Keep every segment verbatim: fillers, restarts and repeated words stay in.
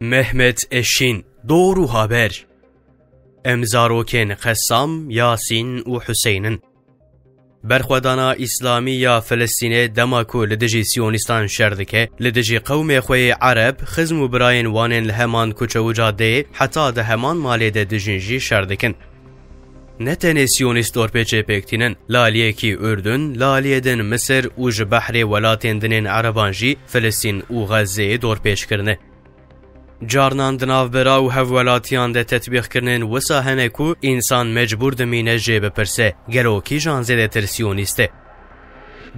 Mehmet Eşîn, Doğru Haber. Em zarokên Qessam, Yasîn û Huseynin. Berxwedana Îslamî ya Filistînê dema ku li dijî Siyonîstan şer dike, li dijî qewmê xwe yê Ereb, xizm û birayên wan ên li heman kuçe û cadeyê, heta di heman malê de dijîn jî şer dikin. Ne tenê Siyonîst dorpêçê pêk tînin, li aliyekî Urdun, li aliyê din Misir û ji behrê welatên din ên Ereban jî Filistîn û Xezzeyê dorpêç kirine. Carnan di navbera û hevwelatiyan de tetbîqkirinên wisa hene ku însan mecbûr dimîne jê bipirse, gelo kîjan zêdetir Siyonîst e?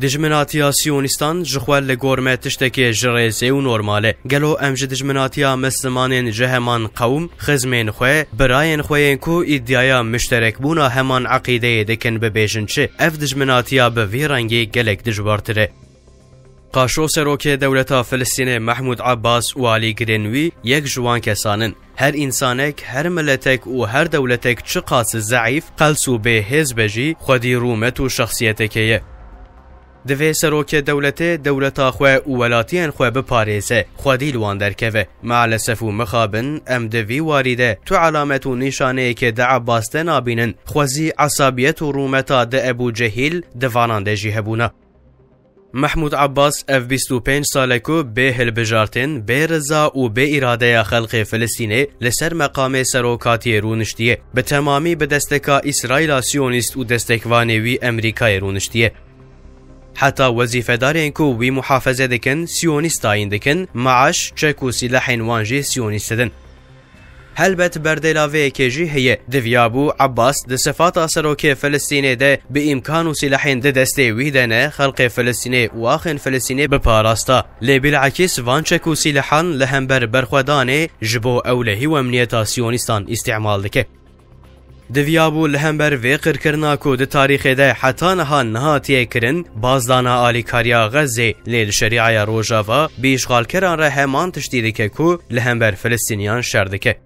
Dijminatiya Siyonîstan ji xwe li gor me tiştekê ji rêzê û normal e. Gelo em ji dijminatiya Mislimanên ji heman qewm, xizmên xwe, birayên xwe yên ku îdiaya mişterekbûna heman eqîdeyê dikin bibêjin çi? Ev dijminatiya bi vî rengî gelek dijwartir e. Qaşo serokê dewleta Filistînê Mehmûd Abbas û alîgirên wî yek ji wan kesan in. Her însanek, her miletek û her dewletek çiqas zeîf, qels û bêhêz be jî, xwedî rûmet û şexsiyeteke ye. Divê serokê dewletê dewleta xwe û welatiyên xwe biparêze, xwedî li wan derkeve. Maalesef û mixabin, em di vî warî de tu elamet û nîşaneyekê di Abbas de nabînin. Xwezî esabiyet û rûmeta di Ebû Cehîl di vanan de jî hebûna. Mehmûd Abbas ev bîst û pênc sal e ku bê hilbijartin, bê riza û bê îradeya xelkê Filistînê li ser meqamê serokatiyê rûniştiye. Bi temamî bi desteka Îsraîla Siyonîst û destekvanê wî Emerîkayê rûniştiye. Heta wezîfedarên ku wî muhafeze dikin, Siyonîst tayîn dikin, maaş, çek û sîlehên wan jî Siyonîst didin. Helbet berdêla vê yekê jî heye. Diviyabû Abbas di sifata serokê Filistînê de bi îmkan û sîlehên di destê wî de ne, xelkê Filistînê û axên Filistînê biparasta. Lê bilakîs van çek û sîlehan li hember berxwedanê ji bo ewlehî û emniyeta Siyonîstan îstîmal dike. Diviyabû li hember vê qirkirina ku di tarîxê de heta niha nehatiye kirin, bazdana alîkariya Xezzê, lê li Şerîaya Rojava bi îşxalkeran re heman tiştî dike ku li hember Filistîniyan şer dike.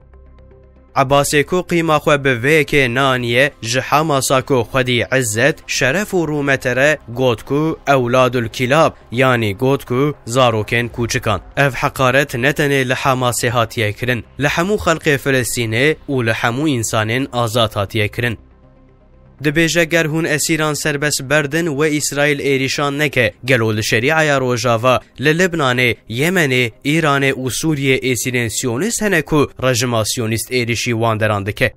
Ebasê ku qîma xwe bi vê yekê naniye, ji Hamasa ku xwedî izzet, şeref û rûmete re got ku ewladul kîlab, yanî got ku zarokên kûçikan. Ev heqaret ne tenê li Hamasê hatiye kirin, li hemû xelkê Filistînê û li hemû însanên azad hatiye kirin. Dibêje ger hûn esîran serbest berdin we Îsraîl êrîşan neke, gelo li Şerîaya Rojava, li Libnanê, Yemenê, Îranê û Sûriyê êsîrên Siyonîst hene ku rejima Siyonîst êrîşî wan deran dike?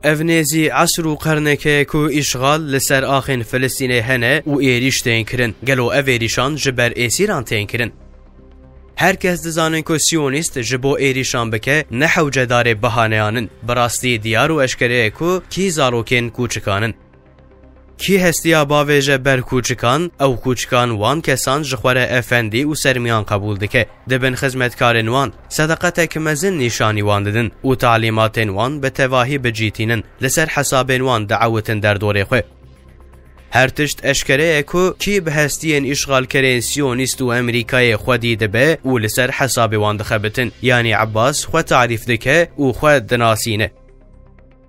Ev nêzî esr û qerneke ye ku îşxal li ser axên Filistînê hene û êrîş tên kirin. Gelo ev êrîşan ji ber êsîran tên kirin? Her kes dizanin ku Siyonîst ji bo êrîşan bike ne hewcedarê bahaneyan in. Bi rastî diyar û eşkere ye ku kî zarokên kûçikan in. Kî hestiya bavêje ber kûçikan, ew kûçikan wan kesan ji xwe re efendî û sermiyan qebûl dike. Dibin xizmetkarên wan, sedeqetek mezin nîşanî wan didin û talîmatên wan bi tevahî bicîtînin, li ser hesabên wan diewtin derdorê xwe. Her tişt eşkere ye ku kî bi hestiyên îşxalkerên Siyonîst û Emerîkayê xwedî dibe û li ser hesabê wan dixebitin, yanî Abbas xwe tarîf dike û xwe dinasîne.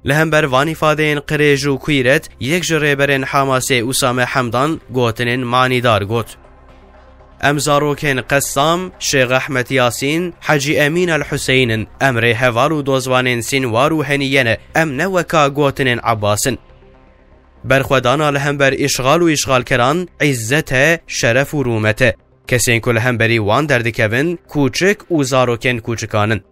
Li hember van îfadeyên qirêj û kûyret, yek ji rêberên Hamasê Usame Hemdan gotinên manîdar got: Em zarokên Qessam, Şêx Ehmed Yasîn, Hecî Emîn El Huseyîn in. Em rêheval û dozvanên Sînwar û Heniye ne. Em ne weka gotinên Abbas in. Berxwedana li hember îşxal û îşxalkeran îzzet e, şeref û rûmet e. Kesên ku li hemberî wan derdikevin, kûçik û zarokên kûçikan in.